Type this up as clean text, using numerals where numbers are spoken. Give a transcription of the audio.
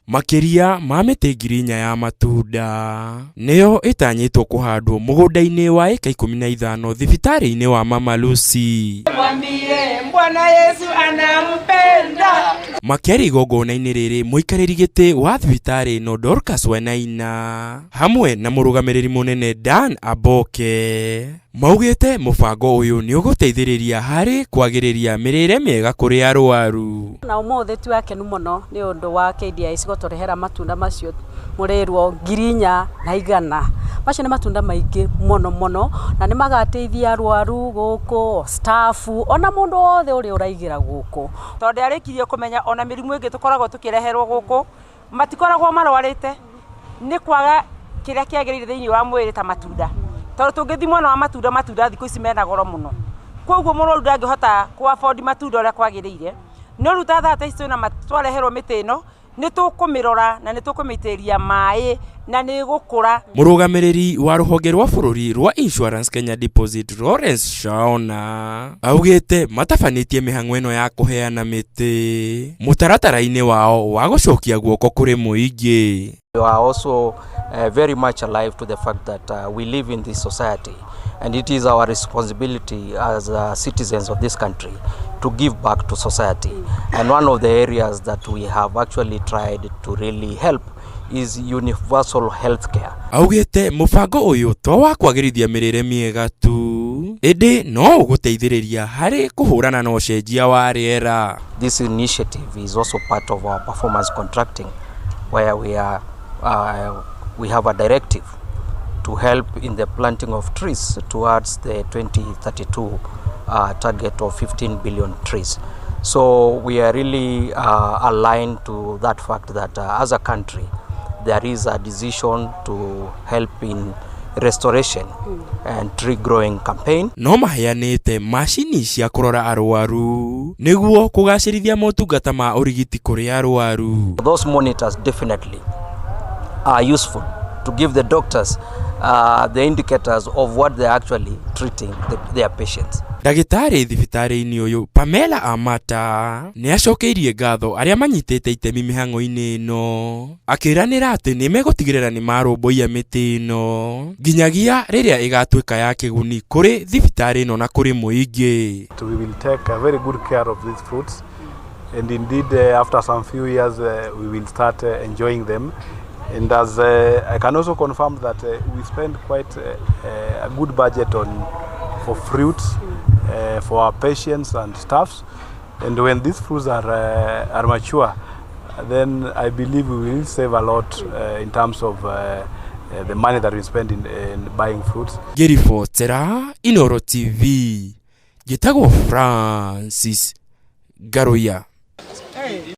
Makĩria ma mĩtĩ 4,000 ya matunda nĩyo ĩtanyĩtwo kũhandwo mũgũnda-inĩ wa ĩka 15 thibitarĩ-inĩ wa Mama Lucy. Mwambie Bwana Yesu anampenda. Makĩaria igongona-inĩ rĩrĩ, mũikarĩri gĩtĩ wa thibitarĩ ĩno Dorcas Wainaina hamwe na mũrũgamĩrĩri mũnene Dan Aboke maugĩte mũbango ũyũ nĩ ũgũteithĩrĩria harĩ kwagĩrĩria mĩrĩre mĩega kũrĩ arwaru. Na ũmũthĩ twĩ akenu mũno nĩ ũndũ wa KDIC gũtũrehera matunda macio mũrĩrwo 4,100. Macio nĩ matunda maingĩ mũno mũno na nĩ magateithia arwaru gũkũ, staff, ona mũndũ wothe ũrĩa ũraigĩra gũkũ. Tondũ arĩkirie kũmenya ona mĩrimũ ĩngĩ tũkoragwo tũkĩreherwo gũkũ matikoragwo marwarĩte nĩ kwaga kĩrĩa kĩagĩrĩire thĩinĩ wa mwĩrĩ ta matunda, tondũ tũngĩthiĩ mwena wa matunda, matunda thikũ ici mena goro mũno, koguo mũrwaru ndangĩhota kũ afford matunda ũrĩa kwagĩrĩire. No rĩu ta thaa ici twĩna twareherwo mĩtĩ ĩno, nĩ tũkũmĩrora na nĩ tũkũmĩitĩrĩria maĩ na nĩ ĩgũkũra. Mũrũgamĩrĩri wa rũhonge rwa bũrũri rwa Insurance Kenya Deposit Lawrence Shaona augĩte matabanĩtie mĩhang'o ĩno ya kũheana mĩtĩ mũtaratara-inĩ wao wa gũcokia guoko kũrĩ mũingĩ. We are also very much alive to the fact that we live in this society and it is our responsibility as citizens of this country to give back to society. And one of the areas that we have actually tried to really help is universal health care. Augĩte mũbango ũyũ to wa kwagĩrithia mĩrĩre mĩega tu, ĩndĩ no ũgũteithĩrĩria harĩ kũhũrana na ũcenjia wa rĩera. This initiative is also part of our performance contracting, where we have a directive to help in the planting of trees towards the 2032 target of 15 billion trees. So we are really aligned to that fact that as a country there is a decision to help in restoration and tree growing campaign. No maheanĩte macini cia kũrora arwaru nĩguo kũgacĩrithia motungata ma ũrigiti kũrĩ arwaru. Those monitors definitely are useful to give the doctors the indicators of what they're actually treating their patients. Ndagĩtarĩ thibitarĩ-inĩ ũyũ Pamela Amata nĩ acokeirie ngatho arĩa manyitĩte itemi mĩhang'o-inĩ ĩno, akĩranĩra atĩ nĩ megũtigĩrĩra nĩ marũmbũiya mĩtĩ ĩno nginyagia rĩrĩa ĩgatuĩka ya kĩguni kũrĩ thibitarĩ ĩno na kũrĩ mũingĩ. We will take a very good care of these fruits, and indeed after some few years we will start enjoying them. And as I can also confirm that we spend quite a good budget on for fruits for our patients and staffs, and when these fruits are mature, then I believe we will save a lot in terms of the money that we spend in buying fruits. Ngĩribotera Inooro TV, njĩtagwo Francis Ngaruiya.